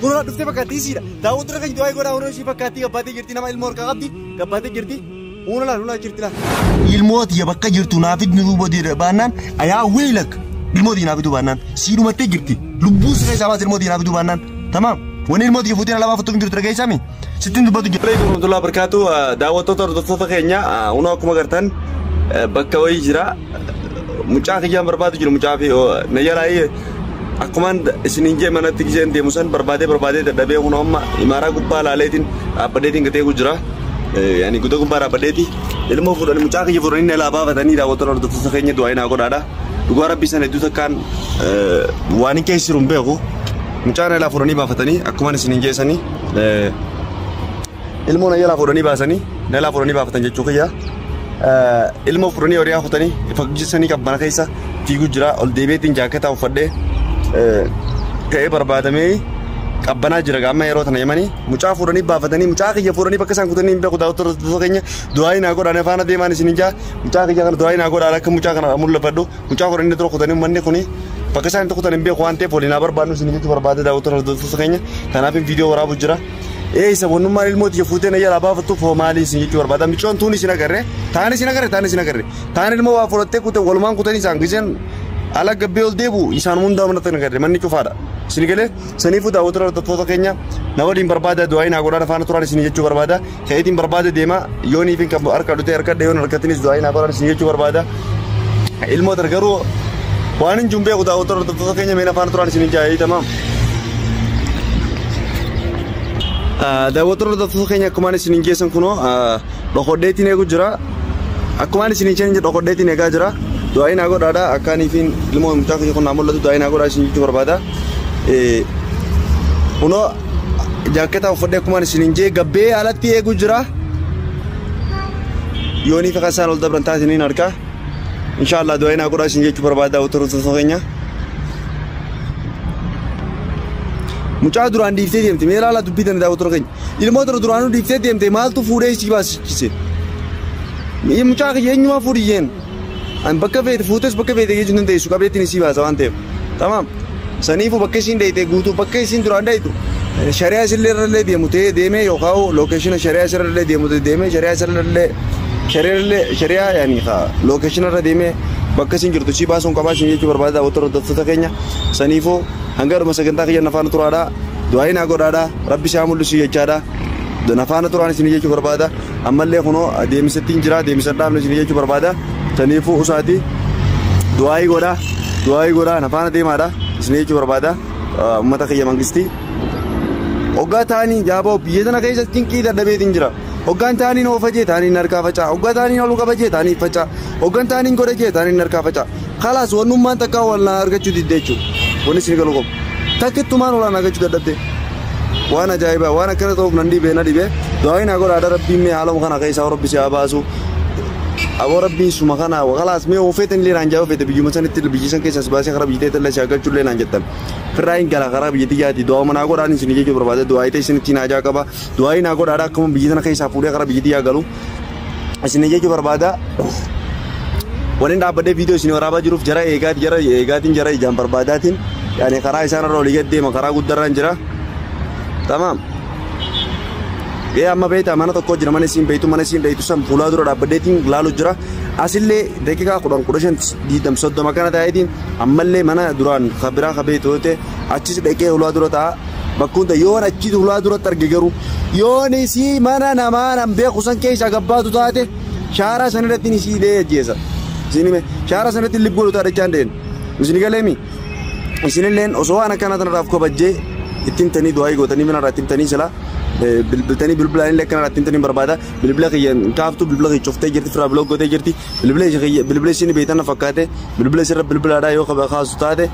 Kunoo dhuftee fakkaatti isiidha. Daawwattoota keenya du'aa godhaa warra ishii fakkaatti gabbaatee jirti nama ilmoo harkaa qabdi gabbaatee jirti. Uuna laal uuna jirti laal. Ilmoo tiyya bakka jirtu naaf fidni duuba baannaan ayaa weelak ilmoo tiyya naaf fiduu baannaan sii dhumattee jirti lubbuu si keessaa baas ilmoo tiyya naaf fiduu baannaan tamaam wanni ilmoo tiyya fuutee na lafaa futtuuf hin jirtu dhageessaami sittiin dubbatu jira. Alaikum warahmatullahi wabarakatuh. Daawwattoota hordoftoota keenya hunoo akkuma agartan bakka wayii jira. Mucaa kiyyaan barbaadu jiru mucaa fi na jalaa akkumaan isiniin jee manatti giseen deemu san barbaadee barbaadee dadhabee kunoo amma imaaraa gubbaa laaleetiin dhaabbadeetiin gatee jira. Yani guda gubbaa dhaabbadeeti ilmoo fuudhanii mucaa kiyya fuudhanii na laa baafatanii daawwattoota hordoftoota keenya du'aa naa godhaadha. Dhugaa rabbii sana hedduu takkaan waan hin keessa jiru hin beeku. Mucaa na laa fuudhanii baafatanii akkumaan isiniin jeessanii ilmoo na jalaa fuudhanii baasanii na laa fuudhanii baafatan jechuu kiyya. Ilmoo fuudhanii horii kutanii fakkisanii qabbana keessa fiiguu jira ol deebiitiin jaakketaa uffadhee ka'ee barbaadamee qabbanaa jira amma yeroo tana yemanii mucaa fuudhanii baafatanii mucaa kiyya fuudhanii bakka isaan kutanii hin beeku daawwattoota keenya du'aa naa godhaan faana deemaan isin jaa mucaa kiyya kana du'aa naa godhaan akka mucaa kana mul'ifadhu mucaa fuudhanii dura kutanii manni kuni bakka isaan itti kutan hin beeku waan ta'eef waliin haa barbaadnu isin jechuu barbaade daawwattoota keenya kanaaf viidiyoo waraabu jira. Eessa wannummaan ilmoo tiyya fuutee na jalaa baafattuuf hoo maalii isin jechuu barbaada micoon tuun isin agarre taan isin agarre taan isin agarre taan ilmoo waa fudhattee kute walumaan kutanii isaan giseen ala gabbee ol deebu isaan hundaa manatti agarre manni cufaadha. Isin galee saniifuu daawwattoota hordoftoota keenya na waliin barbaada du'aa naa godhaan faana turaan isin jechuu barbaada ka'eetiin barbaada deema yoonii fi kan harka dhutee harka yoon harkatinis du'aa naa godhaan isin jechuu barbaada. Ilmoo garuu waan hin jumbee daawwattoota hordoftoota keenya meena faana turaan isin jaa'ee tamaam. Daawwattoota hordoftoota keenya akkumaan isin geessan kunoo dhokodheetiin eegu jira. Akkumaan isin jechan dhokodheetiin eegaa jira. Du'aa naa godhaadha akkaaniifiin ilmoo mucaa kiyya kun naa mul'atu du'aa naa godhaa isin jechuu barbaada. Kunoo jaakketaa uffadhee akkumaan isin jee gabbee alatti eegu jira. Yoonii fi isaan ol dabran taasisaniin harka. Inshaallah du'aa naa godhaa isin jechuu barbaada daawwattoota hordoftoota keenya. Mucaa duraan dhiiftee deemte mee ilaalaa dubbii tana daawwattoota keenya. Ilmoo tana duraanuu dhiiftee deemte maaltu fuudhee isii baasichise? Mucaa kiyya eenyumaa fuudhi jeen? An bakka feete fuutes bakka feete geejjuu hin dandeessu qabeettiin isii baasa waan ta'eef. Tamaam. Saniifuu bakka isiin dheeyite guutuu bakka isiin duraan dheeyitu shari'aa isillee irrallee deemu ta'ee deemee yookaan lookeeshina shari'aa isirrallee deemu ta'ee deemee shari'aa isirrallee shari'aa shari'aa yaani lookeeshina irra deemee bakka isiin jirtu isii baasuun qabaa isin jechuu barbaada daawwattoota hordoftoota keenya. Saniifuu hanga dhuma sagantaa kiyya nafaana turaadha. Du'aa naa godhaadha. Rabbi isaa mul'isu jechaadha. Nafaana turaan isin jechuu barbaada. Ammallee kunoo deemisattiin jira deemisa dhaabne isin jechuu barbaada. Saniifuu usaati du'aa godhaa. Du'aa godhaa nafaana deemaadha. Isin jechuu barbaada. Uummata kiyya mangistii. Hoggaa taanii jaaboo biyya tana keessa cinqii dadhabeetiin jira. Hoggaan taaniin oofa jee taaniin harkaa faca'a. Hoggaa taaniin ol qaba jee taaniin faca'a. Hoggaan taaniin godha jee taaniin harkaa faca'a. Khalaas wannummaan takkaa wal naa argachuu didde jechuudha. Wanni isin galu qabu. Takkittumaan wal argachuu dadhabde. Waan ajaa'ibaa waan akkana ta'uuf nan dhibee na dhibee. Du'aa naa godhaadha rabbiin mee haaluma kana keessaa rabbi si haa baasu. Aboo rabbiin suma kana khalaas mee oofeetan illee naan jaa oofeete biyyuma sanitti biyyi san keessas baasee karaa biyya teetallee si haggalchuu illee naan jettan. Firraa hin gala karaa biyya xiyyaati du'aa manaa godhaan isin jechuu barbaade du'aa ta'e isinitti naajaa qaba du'aa naa godhaadha akkuma biyya tana keessaa fuudhee karaa biyya xiyyaa galu isin jechuu barbaada. Waliin dhaabbadhee viidiyoo isin waraabaa jiruuf jara eegaati jara eegaatiin jara ijaan barbaadaatiin yaani karaa isaan irra olii gad deema karaa guddarraan jira. Tamaam. Ee amma beektaa mana tokko jira mana isiin beektu mana isiin dheeytu san fuulaa dura dhaabbadheetiin laalu jira. Asillee daqiiqaa 10 15 20 30 kana taa'eetiin ammallee mana duraan kabiraa kabeetu yoo ta'e achis dhaqee hulaa dura taa'a. Bakka hunda yoon achi hulaa duratti arge garuu yoon isii mana namaa nan beeku san keessa gabbaatu taate shaaraa san irratti isii dhee ajjeesa. Isin hime shaaraa san irratti libbuu godhu taate jechaan deenu. Isin galeemi isinilleen osoo waan akkana tanarraaf kabajjee ittiin tanii du'aa gootanii mana irraa ittiin tanii sila bilbiltanii bilbilaan illee akkana irraa ittiin tanii barbaada. Bilbila kiyya kaaftu bilbila kiyya cuftee jirti firaa biloog gootee jirti. Bilbila kiyya bilbila isin beektan na fakkaate bilbila isirra bilbilaadhaa yoo kaasu taate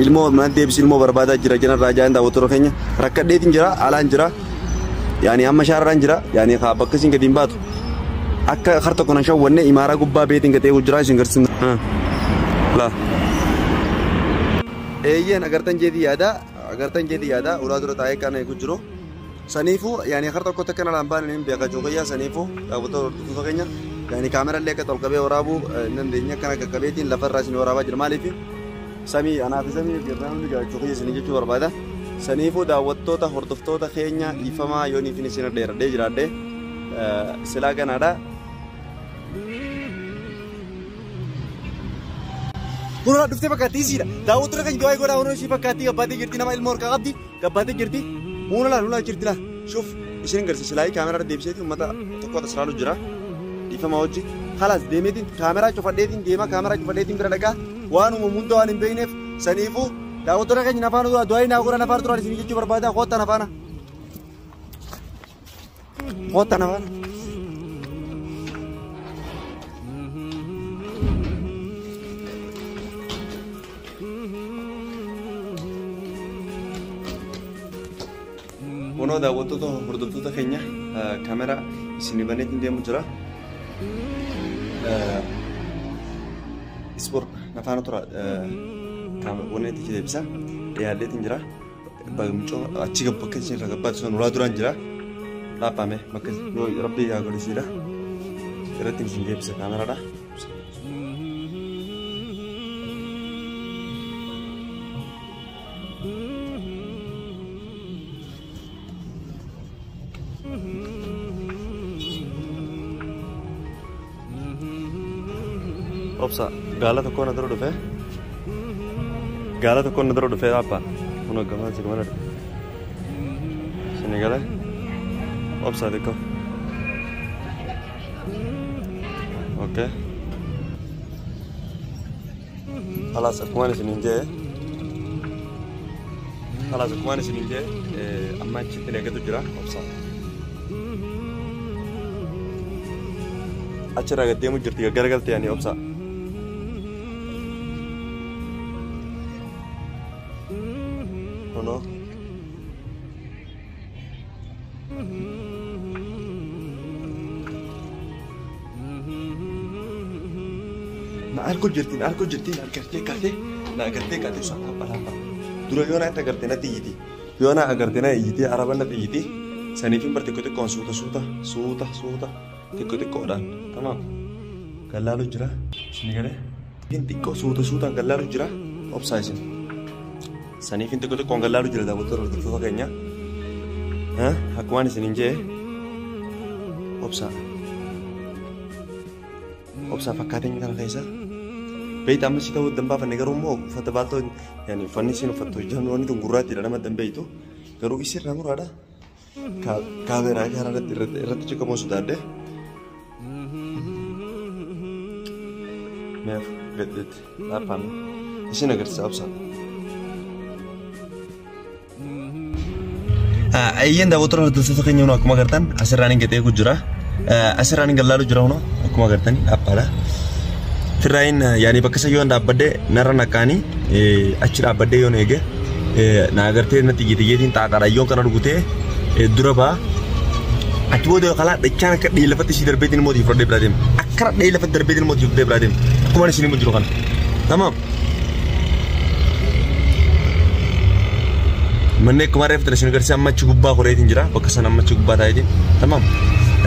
ilmoo mana deebisi ilmoo barbaadaa jira jena raajaan daawwattoota keenya rakkadheetiin jira alaan jira yaani amma shaarraan jira yaani bakka isin gadi hin baatu akka har tokko nan shawwanne imaaraa gubbaa beetiin gatee jira isin garsiin. La. Eeyyeen agartan jeetii yaada agartan jeetii yaada ulaa dura taa'ee kan eegu jiru. Saniifuu yaani har tokko takka na lambaane hin beeka joogayyaa saniifuu daawwattoota hordoftoota keenya yaani kaameraallee akka tolqabee waraabuu hin dandeenye akkana qaqqabeetiin lafarraa isin waraabaa jira maaliif samii anaa fi samii girnaan hundi gaachuu kiyya isin jechuu barbaada. Saniifuu daawwattoota hordoftoota keenya dhiifamaa yooniif isin dheeradhee jiraadhe silaa ganaadha. Kunoo dhuftee fakkaatti isiidha. Daawwattoota keenya du'aa godhaa hunoo ishii fakkaatti gabbaatee jirti nama ilmoo harkaa qabdi gabbaatee jirti. Humna laal humna jirti laal. Shuf isin garsiisa silaayii kaameraa deebiseeti uummata tokko tasiraalu jira. Dhiifamaa hojii. Halas deemeetiin kaameraa cufadheetiin deema kaameraa cufadheetiin bira dhaqaa waan uumamu hunda waan hin beekneef saniifuu daawwattoota keenya nafaana dura du'aa naa godhaa nafaana duraan isin jechuu barbaada koottaa nafaana. Koottaa nafaana. Kunoo daawwattoota hordoftoota keenya kaameraa isin baneetiin deemu jira. Ispoor nafaana tura wanni itti deebisa dhiyaadheetiin jira. Mucoo achi bakka isin irra gabbaatu sun ulaa duraan jira. Dhaabame bakka yoo rabbi yaa godhisiidha. Irratti isin deebisa kaameraadha. Obsa gaala tokko na dura dhufe. Gaala tokko na dura dhufe abbaa. Kun gamaa si gamana dhufe. Sini galee. Obsa xiqqoo. Okay. Halas akkumaan isiniin jee. Halas akkumaan isiniin jee amma achitti eeggatu jira obsa. Achirraa gad deemu jirti garagaltee ani obsa. Kunoo. Na argu jirti, na argu jirti, na agartee kaatee, na agartee kaatee sun laappa laappa. Dura yoo na agarte natti iyyiti. Yoo na agarte na iyyiti, araba natti iyyiti. Saniifin bar xiqqoo xiqqoon suuta suuta suuta suuta xiqqoo xiqqoodhaan tamaam. Gallaalu jira. Isin galee. Xiqqoo suuta suutaan gallaalu jira. Obsaa isin. Saniifin xiqqoo xiqqoon gallaalu jira daawwattoota hordoftoota keenya. Akkumaan isiniin jee obsaa. Obsaa fakkaateen kana keessa. Beeyta amma si ta'uu danbaafanne garuu immoo uffata baaltoo yaani uffanni isiin uffattu hojjannu wanni tun gurraattiidha nama danbeeytu garuu isirraa muraadha. Kaameraa kana irratti ciqamuu sodaadhe. Meef gaddeetti dhaabbaame isin agarsiisa obsaa. Ayyeen daawwattoota hordoftoota keenya hunoo akkuma agartan asirraan hin gaxee jira. Asirraan hin gallaalu jira hunoo akkuma agartanii dhaabbaadha. Firraayin yaani bakka isa yoon dhaabbadde narra naqaanii achi dhaabbadde yoon eege na agartee natti iyyite xaaqaadha yoon kana dhugutee dura ba'a. Achi booda kalaa dhachaan akka dhee lafatti isii darbeetiin immoo fudhadhee biraa deema. Akkana dhee lafatti darbeetiin immoo fudhadhee biraa deema. Akkuma isin himu jiru kana. Tamaam. Manni akkuma reeftan isin agarsiisa amma achi gubbaa koreetiin jira. Bakka sana amma achi gubbaa taa'eetiin. Tamaam.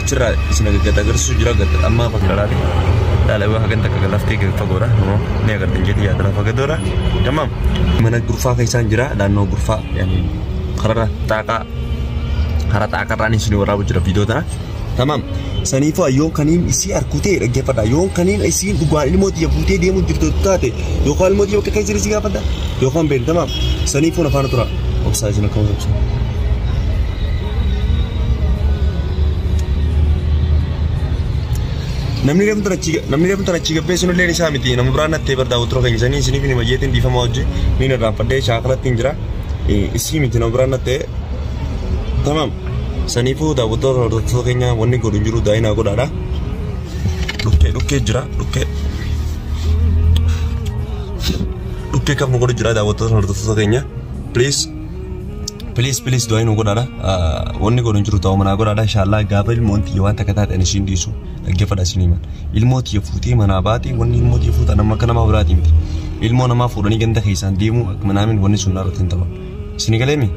Achirraa isin agarsiisu jira amma bakka dhalaati. Dhalawaa hagan takka laftee fagoodha. Ni agartan jeetii yaadala fagadoodha. Tamaam. Mana gurfaa keessaan jira. Naannoo gurfaa karara xaaqaa hara xaaqarraan isin waraabu jira viidiyoo tana. Tamaam. Saniifuu yoon kaniin isii arkutee dhaggeeffadha. Yoon kaniin isiin dhugaan ilmoo xiyya fuutee deemuu jirtu taate yookaan ilmoo xiyya bakka keessa isii gaafadha. Yookaan beeknu tamaam. Saniifuu nafaana tura. Obsaa isin akkama obsaa. Namni reefu tana achi gabbee sunillee isaa miti nama biraan nattee bar daawwattoota keenya sanii isiniif ni mayyeetiin dhiifama hojii ni irraanfadhee shaakalatti hin jira. Isii miti nama biraan nattee tamaam. Saniifuu daawwattoota hordoftoota keenya wanni godhu hin jiru daa'inaa godhaadha. Dhukkee dhukkee jira dhukkee. Dhukkee kam nu godhu jira daawwattoota hordoftoota keenya. Please please please du'aa nu godhaadha. Wanni godhu hin jiru ta'uu manaa godhaadha. Inshallah gaafa ilmoon tiyya waan takka taate ani ishiin dhiisu dhaggeeffadha isin himan. Ilmoo tiyya fuutee manaa baate wanni ilmoo tiyya fuutan amma akka nama biraatii miti. Ilmoo namaa fuudhanii ganda keessaan deemuu akka manaamin wanni sun irratti hin ta'u. Isin galeemi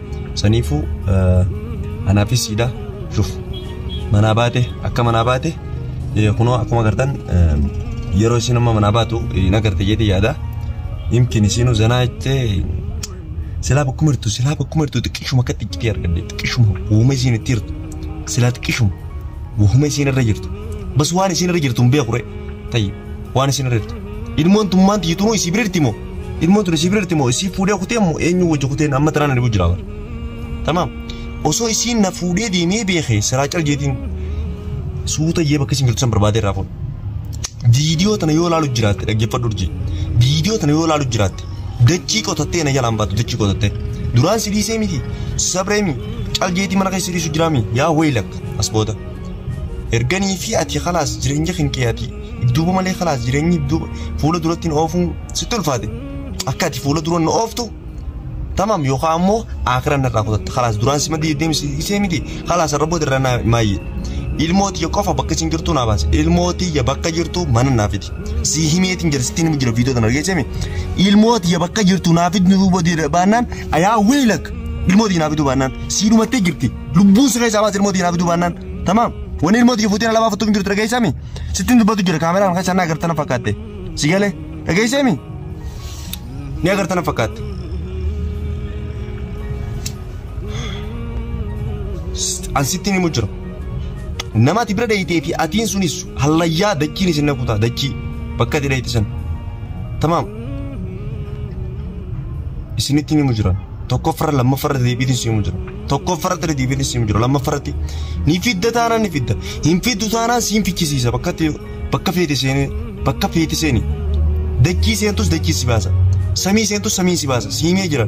saniifuu anaafis siidha shuf manaa baate akka manaa baate kunoo akkuma agartan yeroo isin amma manaa baatu hin agarte jeeti yaada. Yimkin isinuu zanaa jettee Silaa bakkuma jirtu silaa bakkuma jirtu xiqqishuma akka xiqqitee argadde xiqqishuma uuma isiin itti jirtu silaa xiqqishuma uuma isiin irra jirtu bas waan isiin irra jirtu hin beeku re tayyib waan isiin irra jirtu ilmoon tun maanti jitu isii bira jirti moo ilmoon tun isii bira jirti moo isii fuudhee kutee moo eenyu wajji kuteen amma tanaan dhibu jira bara tamaam osoo isiin na fuudhee deemee beekee silaa cal jeetiin suuta jee bakka isiin jirtu san barbaadee irraa fuudha. Viidiyoo tana yoo ilaalu jiraatte dhaggeeffadhu urjii viidiyoo tana yoo ilaalu jiraatte dachii qotattee na jalaan baatu dachii qotattee duraan si dhiisee miti sabreemi cal jeetii mana keessa dhiisu jiraami yaa waylak as booda erganii fi ati khalaas jireenya kan kee ati duuba malee khalaas jireenyi duuba fuula duratti oofuun sitti ulfaate akka ati fuula dura ooftu tamam yookaan ammoo akhiran irraa qotatte khalaas duraan si madii deemsi dhiisee miti khalaas irra booda irra maayyee ilmoo tiyya qofa bakka isin jirtu naa baase ilmoo tiyya bakka jirtu mana naa fidi si himeetiin jira sittiin himu jira viidiyoo tana argeessemi ilmoo tiyya bakka jirtu naa fidi duuba baannaan ayaa weelak ilmoo tiyya naa fiduu baannaan sii dhumattee jirti lubbuun si keessaa baase ilmoo tiyya naa fiduu baannaan tamaam wanni ilmoo tiyya fuutee na lafaa jirtu dhageessami sittiin dubbatu jira kaameraan keessa na agartana fakkaatte si galee dhageessemi ni agartana fakkaatte. An sittiin himu jira. Nama ati bira dheeyitee fi atiin sunis hallayyaa dachiin isin nakutaa dachii bakka ati dheeyite san tamaam isinitti himu jira tokkoffarra lammaffarra deebiitiin si himu jira tokkoffarra deebiitiin si himu jira lammaffarratti ni fidda taanaan ni fidda hin fiddu taanaan siin fichisiisa bakka bakka feete seeni bakka feete seeni dachii seentus dachii si baasa samii seentus samii si baasa siimee jira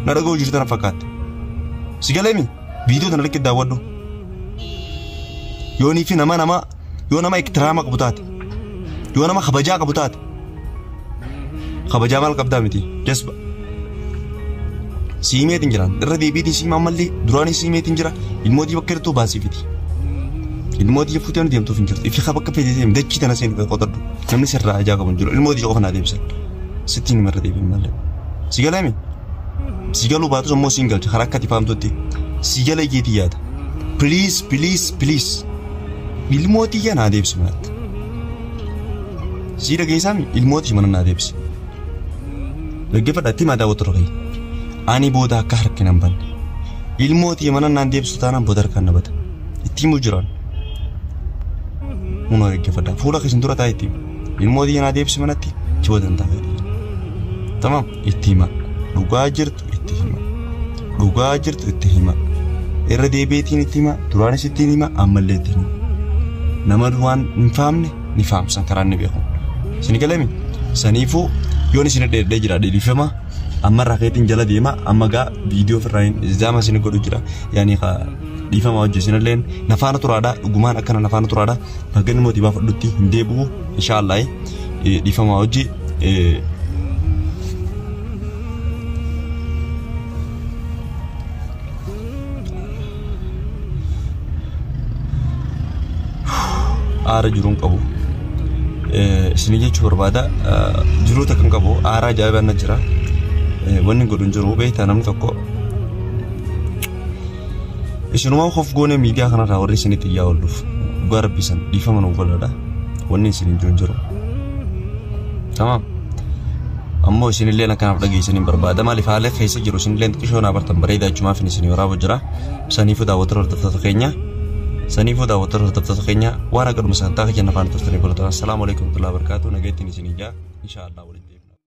na dhaga'u jirtu tana fakkaatte si galeemi viidiyoo tana likkii daawwadhu. Yoonii fi nama nama yoo nama iktiraama qabu taate yoo nama kabajaa qabu taate kabajaa maal qabdaa miti jasba siimeetiin jiraan irra deebiitiin siima ammallee duraanis siimeetiin jira ilmootii bakka jirtu baasii fiti ilmootii fuutee nu deemtuuf hin jirtu ifi bakka feete deemu dachii tana seen qotadhu namni sirraa ajaa qabu hin jiru ilmootii qofa naa deebisan sittiin himarra deebiin malee si galeemi si galuu baatus ammoo siin galcha karaa akka ati faamtutti si galee keetii yaada please please please ilmoo tiyya naa deebisi manatti. Sii dhageessaami ilmoo tiyya mana naa deebisi. Dhaggeeffadha itti himaa daawwattoota kiyya. Ani booda akka harki nan banne. Ilmoo tiyya mana naan deebisu taanaan booda harkaan na bata. Itti himuu jiraan. Hunoo dhaggeeffadha. Fuula keessan dura taa'e itti hima. Ilmoo tiyya naa deebisi manatti chi booda hin taa'e. Tamaam itti hima. Dhugaa jirtu itti hima. Dhugaa jirtu itti hima. Irra deebiitiin itti hima. Duraanis ittiin hima. Ammallee itti hima. Nama waan hin faamne ni faamsan karaa inni beeku. Isin galami saniifuu yoon isin dheedhee jira dheedhifama amma irraa keetiin jala deema amma gaa viidiyoo ofirraa hin zaama isin godhu jira yaani dhiifama hojii isin illeen nafaana turaadha dhugumaan akkana nafaana turaadha bakka inni mootii baafadhutti hin deebi'u inshaallah dhiifama hojii aara jiruun qabu. Isinii jechuu barbaada jiruu takka hin qabu aara ajaa'ibaa na jira wanni godhu hin jiru beektaa namni tokko isinumaa of goone miidiyaa kanarraa warri isinitti iyyaa oolluuf dhugaa rabbisan dhiifama nu godhadha wanni isin hin jiru tamaam ammoo isinillee akkanaaf dhageessanii barbaada maaliif haala keessa jiru isinillee xiqqishoo naa bartan bareedaa jechumaaf isin waraabu jira saniifuu daawwattoota hordoftoota keenya saniifuu daawwattoota hordoftoota keenya waan akka dhuma sagantaa keenya afaan turtanii godhatan assalaamu alaikum warahmatullahi wabarakatuh nageettiin isin ijaa inshaallah walitti.